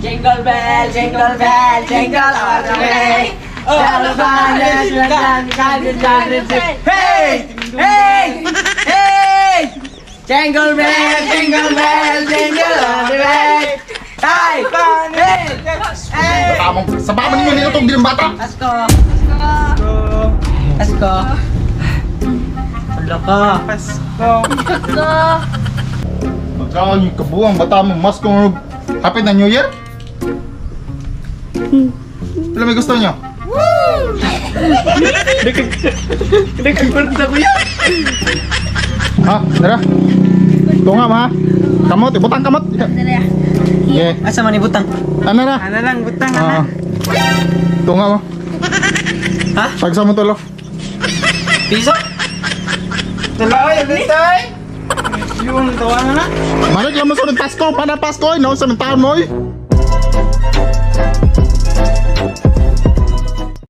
Jingle bell, jingle all the way. Hey! Hey! Hey! Jingle bell, jingle all the way. Hey! Hey! Hey! Tamang sa baba ninyo nito tong dilang bata. Pasko! Pasko! Wala ka. Pasko. Pasko. Magkaon yung kabuang bata mo mas kung hapit na New Year. Ano may gusto niyo? Nagkagwarta ko yan. Ha, tara. Tunga ma. Kamot, ibutang kamot. Dali. Yeah. Asa man ibutang? Ano na? Ano lang, butang Ah. ana. Tunga mo. Ha? Pagsa mo tulo. Piso? Tuloy, alitay. Yun, tawa na na. Marik lang mo sa Pasko, para Pasko, no sa taon mo. Oy.